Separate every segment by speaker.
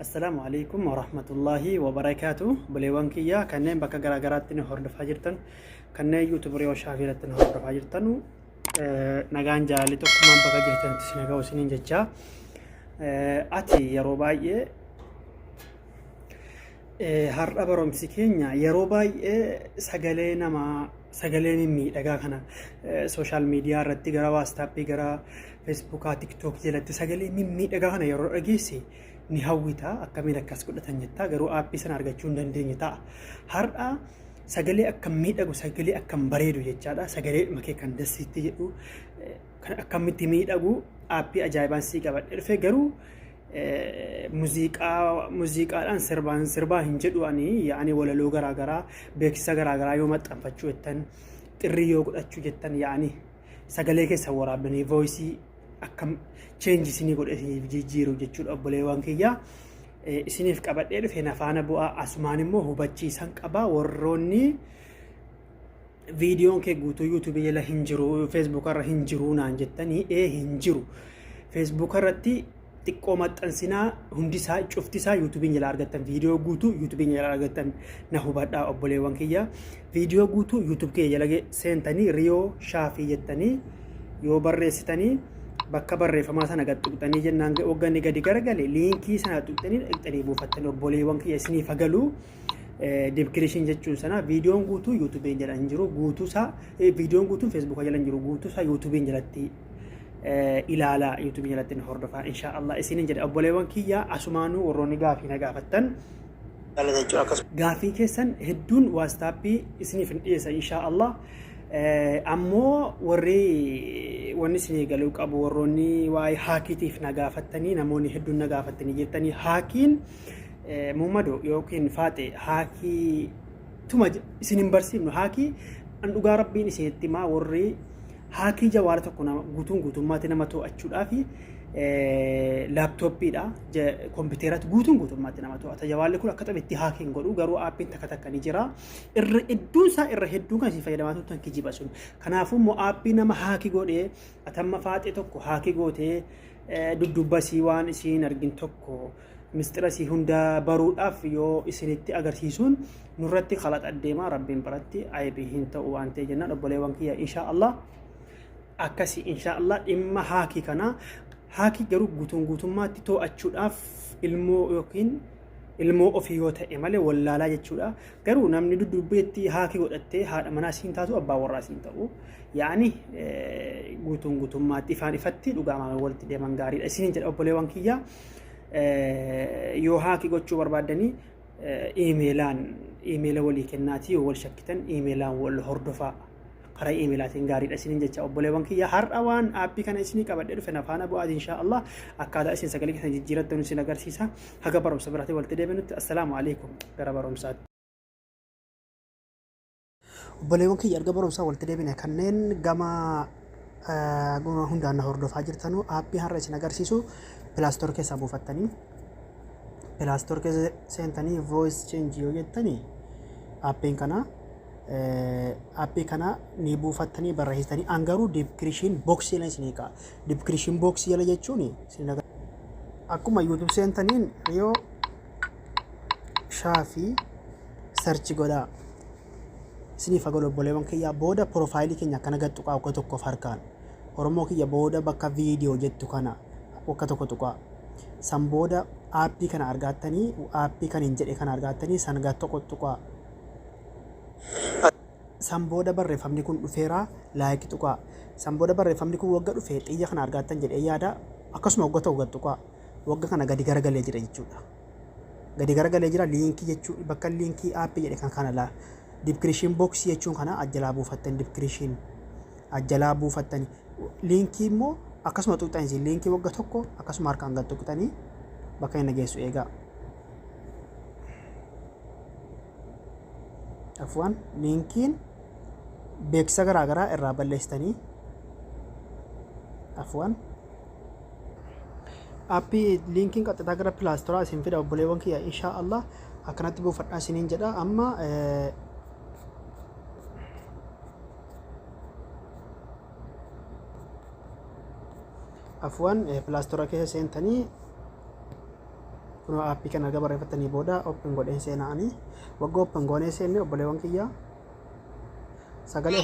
Speaker 1: Assalaamu alaikum warahmatullaahi wabarakaatu. Buleewwan kiyya kanneen bakka garaa garaatti nu hordofaa jirtan, kanneen YouTube Riyoo Shaafii irratti nu hordofaa jirtan, nagaan jaalalli tokkummaan bakka jirtanitti isin haa ga'u isiniin jechaa. Ati yeroo baay'ee har'a barumsi keenya yeroo baay'ee sagalee namaa, sagalee mimmiidhagaa kana sooshaal miidiyaa irratti gara waastaappii, gara feesbuukaa, tiktook jalatti sagalee mimmiidhagaa kana yeroo dhageesse ni hawwita, akkamiin akkas godhatan jettaa, garuu aappii sana argachuu hin dandeenye ta'a. Har'a sagalee akkam miidhagu, sagalee akkam bareedu jechaadha. Sagalee dhuma kee kan dassiitti jedhu kan akkamitti miidhagu aappii ajaa'ibaan sii qabadhe dhufe. Garuu muziiqaa muziiqaadhaan sirbaan sirbaa hin jedhu ani, yaa'anii walaloo garaagaraa, beeksisa garaagaraa yoo maxxanfachuu jettan, xirrii yoo godhachuu jettan, yaa'anii sagalee keessan waraabdanii voisii akkam change isinii godhe isiniif jijjiiru jechuudha. Obboleewwan kiyya, isiniif qabadhee dhufe, na faana bu'aa. Asumaan immoo hubachiisan qaba: warroonni viidiyoon kee guutuu yuutuubii jala hin jiru, feesbuuk irra hin jiru naan jettanii, ee hin jiru. Feesbuuk irratti xiqqoo maxxansinaa, hundisaa cuftisaa yuutuubiin jala argattan, viidiyoo guutuu yuutuubiin jala argattan. Na hubadhaa obboleewwan kiyya, viidiyoo guutuu yuutuub kiyya jala seentanii Riyoo Shaafii jettanii yoo barreessitanii, bakka barreeffamaa sana gad tuqxanii jennaan, wagganni gadi garagale liinkii sana tuqxanii dhaqxanii buufattan. Obboleewwan kiyya, isiniif hagalu description jechuun sana viidiyoon guutuu yuutuubiin jala hin jiru guutuu isaa, viidiyoon guutuun feesbuuka jala hin jiru guutuu isaa, yuutuubiin jalatti ilaalaa, yuutuubiin jalatti ni hordofaa insha Allah isiniin jedha. Obboleewwan kiyya, asumaanuu warroonni gaafii na gaafattan, gaafii keessan hedduun waastaappii isiniif hin dhiyeessa insha Allah. Ammoo warri wanni isinii galuu qabu, warroonni waa'ee haakiitiif na gaafattanii, namoonni hedduun na gaafattanii jettanii, haakiin Muhammadu yookiin Faaxe haakii tuma isin hin barsiifnu. Haakii an dhugaa rabbiin isinitti himaa, warri haakii jawaala tokko nama guutuun guutummaatti nama to'achuudhaaf laaptooppiidha, kompiiteratti guutuun guutummaatti nama to'ata. Jawaalli kun akka taphitti haakiin godhu, garuu aappiin takka takka ni jira. Irra hedduun isaa, irra hedduun kan isin fayyadamaa turtan kijiba sun. Kanaafuu immoo aappii nama haakii godhee, atamma Faaxee tokko haakii gootee duddubbasii waan isiin argin tokko mistira isii hunda baruudhaaf yoo isinitti agarsiisuun nurratti kalaxa deemaa, rabbiin biratti aybii hin ta'u waan ta'e jennaan, obboleewwan kiyya, insha Allah akkasi. Insha Allah dhimma haakii kana, haakii garuu guutuun guutummaatti to'achuudhaaf ilmoo yookiin ilmoo ofii yoo ta'e malee wallaalaa jechuudha. Garuu namni dudduubbeetti haakii godhattee haadha manaa siin taatu, abbaa warraa siin ta'u, yaani guutuun guutummaatti ifaan ifatti dhugaa walitti deeman gaariidha isiniin jedha. Obboleewwan kiyya, yoo haakii gochuu barbaaddanii iimeelaan iimeela walii kennaatii, yoo wal shakkitan iimeelaan wal hordofaa, karaa iimeelaatiin gaariidha isiniin jecha. Obboleewwan kiyya, har'a waan aappii kana isinii qabadhee dhufe, na faana bu'aati. Inshaa Allah akkaataa isin sagalee keessan jijjiirattan isin agarsiisa. Haga barumsa biraatti walitti deebinutti, assalaamu alaikum. Gara barumsaatti. Obboleewwan kiyya, erga barumsaa walitti deebine, kanneen gama gama hundaan na hordofaa jirtanu, aappii har'a isin agarsiisu Play Store keessaa buufattanii, Play Store keessa seentanii voice change yoo jettanii, aappiin kana, aappii kana ni buufattanii barreessitanii. An garuu description box jala isinii ka'a. Description box jala jechuun isin akkuma YouTube seentaniin Riyoo Shaafii search godhaa. Isiniif hagalu obboleewwan kiyyaa. Booda piroofaayilii keenya akkana gad tuqaa wakka tokkoof harkaan. Oromoo kiyya, booda bakka viidiyoo jettu kana wakka tokko tuqaa. San booda aappii kana argaattanii, aappii kan hin jedhe kana argaattanii, san gad tokko tuqaa. San booda barreeffamni kun dhufeera, like tuqaa. San booda barreeffamni kun wagga dhufe xiyya kana argaattan jedhee yaada, akkasuma wagga tokko gad tuqaa. Wagga kana gadi garagalee jira jechuudha. Gadi garagalee jira. Liinkii jechuun bakka liinkii aappii jedhe kan kana laa. Description box jechuun kana ajjalaa buufattan, description ajjalaa buufattani. Liinkii immoo akkasuma tuqxanii, liinkii wagga tokko akkasuma harkaan gad tuqxanii bakka inni geessu eegaa. Afwan, liinkiin beeksisa garaagaraa irraa balleessitanii, afwan, aappii liinkiin qaxxitaa gara Play Storaa isin fida. Obboleewwan kiyya, inshaa Allah akkanatti buufadhaa isiniin jedha. Amma afwan, Play Storaa keessa seentanii Kunoo aappii kana erga barreeffattanii booda open godheen seena'anii wagga open goonee seenne, obboleewwan kiyya, sagalee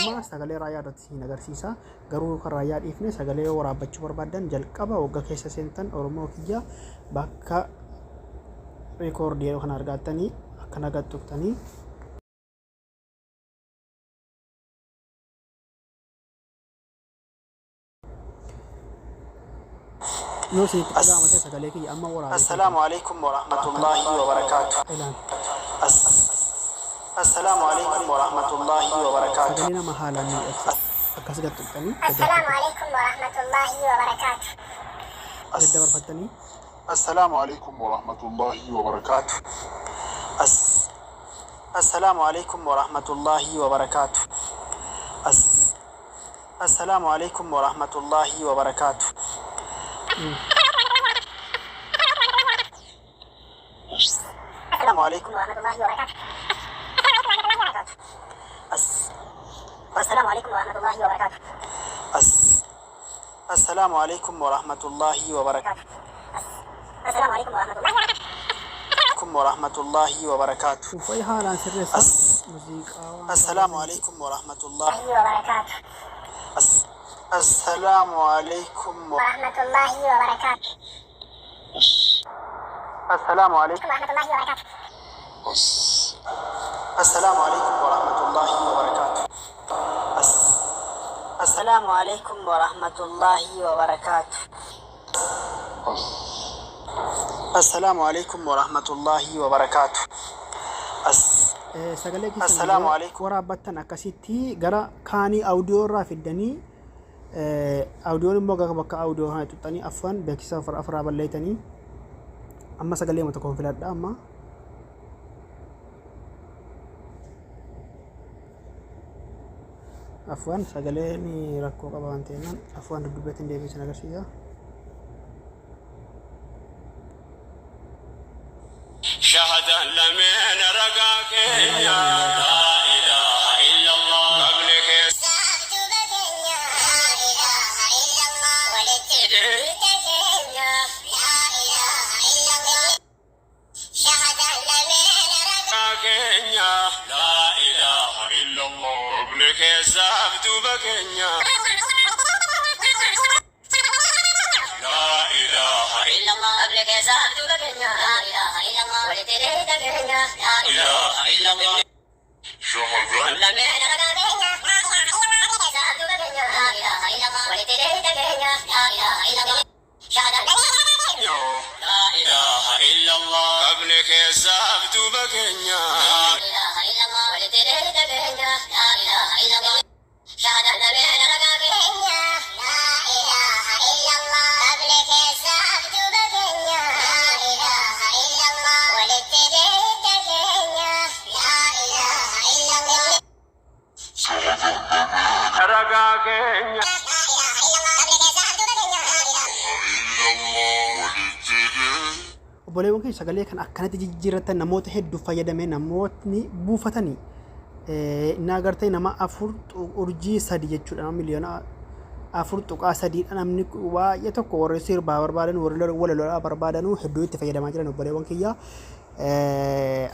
Speaker 1: amma sagalee raayyaa irratti siin agarsiisa. Garuu kan raayyaa dhiifne, sagalee waraabbachuu barbaaddan, jalqaba wagga keessa seentan, Oromoo kiyya, bakka record yeroo kana argattanii akkana gad tuqxanii. Yoo isinitti dhaga'ama ta'e, sagalee kiyya amma waraabee.
Speaker 2: السلام عليكم ورحمة الله وبركاته.
Speaker 1: Ilaan.
Speaker 2: السلام عليكم ورحمة الله وبركاته.
Speaker 1: Sagalee nama haalaan miidhagsa akkas gad tuqxanii
Speaker 3: السلام عليكم ورحمة الله وبركاته.
Speaker 1: gad dabarfattanii.
Speaker 2: السلام عليكم ورحمة الله وبركاته. السلام عليكم ورحمة الله وبركاته. السلام عليكم ورحمة الله وبركاته. السلام عليكم
Speaker 3: ورحمة الله وبركاته. السلام عليكم ورحمة الله وبركاته.
Speaker 2: السلام عليكم ورحمة الله وبركاته.
Speaker 3: السلام عليكم ورحمة الله
Speaker 2: ورحمة الله وبركاته.
Speaker 1: Uffata haalaan sirreessa muuziqaa waan
Speaker 2: السلام عليكم ورحمة الله
Speaker 3: وبركاته.
Speaker 2: السلام عليكم
Speaker 3: ورحمة الله وبركاته.
Speaker 2: السلام عليكم
Speaker 3: ورحمة الله وبركاته.
Speaker 2: السلام عليكم ورحمة الله وبركاته. السلام عليكم ورحمة الله وبركاته. السلام عليكم ورحمة الله وبركاته.
Speaker 1: Sagalee keessan
Speaker 2: السلام
Speaker 1: yeroo
Speaker 2: عليكم.
Speaker 1: waraabbattan akkasitti gara kaanii audio irraa fiddanii, audioon immoo gara bakka audio kana tuxxanii, afaan beeksisa afur afuraa balleeytanii. Amma sagalee tokkoon filadha amma. Afaan sagaleen rakkoo qaba waan ta'eef, afaan dudduubatti hin deebiin agarsiisa.
Speaker 4: شهد لمن رقاك لا إله إلا الله قبلك.
Speaker 3: Saaftuu keenya لا إله إلا الله walitti hidha keenya لا إله إلا الله shahadan lameen ragaa
Speaker 4: keenya لا إله إلا الله قبلك سافدو بكenya لا إله
Speaker 3: إلا الله قبلك saaftuu keenya لا إله إلا الله walitti hidha keenya لا
Speaker 4: إله إلا الله شهد
Speaker 3: lameen ragaa keenya saaftuu keenya لا إله إلا الله walitti hidha keenya لا إله إلا الله shahadan
Speaker 4: لا إله إلا الله قبلك سافدو بكenya
Speaker 3: لا إله إلا الله walitti hidha keenya لا إله إلا الله shahadan lameen ragaa keenya لا إله إلا الله قبلك saaftuu keenya لا إله إلا الله walitti hidha keenya لا إله إلا الله
Speaker 4: ragaa keenya
Speaker 3: لا إله إلا الله قبلك saaftuu keenya لا إله
Speaker 1: Obboleewwan keenya, sagalee kan akkanatti jijjiirratan namoota hedduu fayyadamee, namootni buufatanii inni agartee nama afur urjii sadi jechuudha, nama 4.3 miliyoona. Namni baay'ee tokko warri sirbaa barbaadan, warri walaloo barbaadanuu hedduu itti fayyadamaa jiran. Obboleewwan kiyya,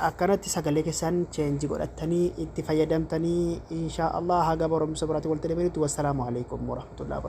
Speaker 1: akkanatti sagalee keessan change godhattanii itti fayyadamtanii, insha Allah haga barumsa biraatti walitti deebinutti, wassalaamu alaikum warahmatullahi wabarakatuh.